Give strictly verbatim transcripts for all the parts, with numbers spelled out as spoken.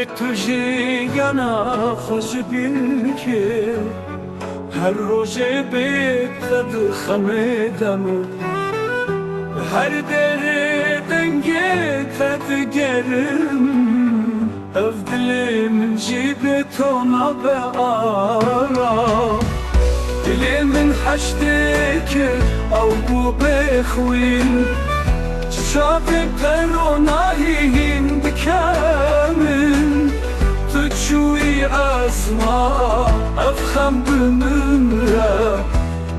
Tu jiyana xwe ji bîr kir, her rojê bê te di xemê de min. Her derê dengê te digerim, ev dilê min jî bê to nabe aram. Dilê min heştê kir, ew bû bêxwîn. Çavê te ronahîn dike min, tu çûyî ez ma, ev xem bimire.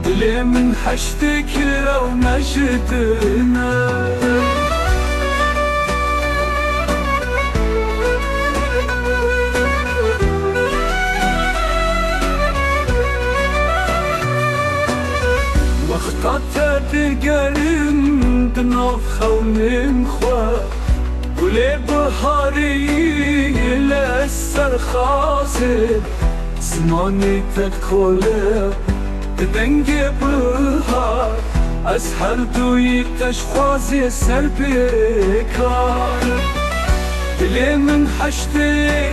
Dilê min heştê kir ew ne ji din e. Wexta te digerim di nav xewnên xwe, gulê biharî li ser xazê, zimanê te dikole di dengê bihar. Ez her duyî te ji xwazê ser bêkar. Dilê min heştê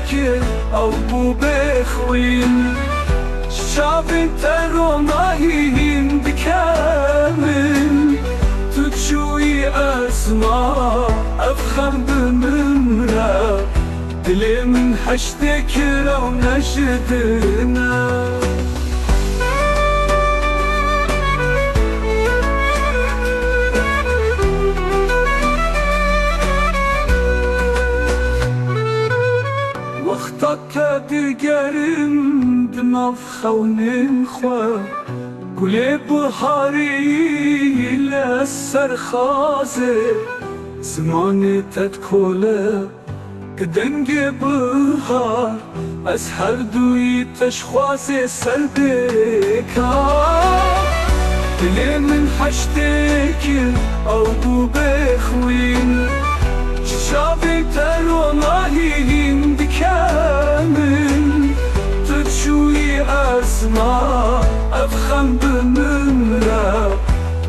kir, ew bû bêxwîn. Ji çavên te ronahîn dike min. Tu çûyî ez ma, ev xem bimire. Dilê min heştê kir ew ne ji din e. Wexta te digerim di nav xewnên xwe, gulê biharî li ser xazê, zimanê te dikole. Di dengê bihar, ez her duyî te ji xwazê ser bêkar. Dilê min heştê kir, ew bû bêxwîn. Ji çavê te ronahîn dike min, tu çûyî ez ma, ev xem bimire.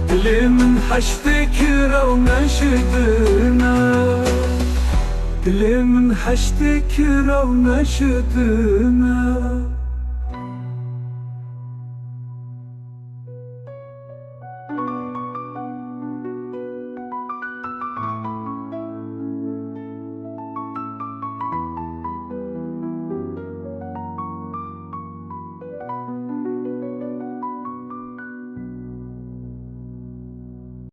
Dilê min heştê kir ew ne ji din e. Dilê min heştê kir ew ne ji din e.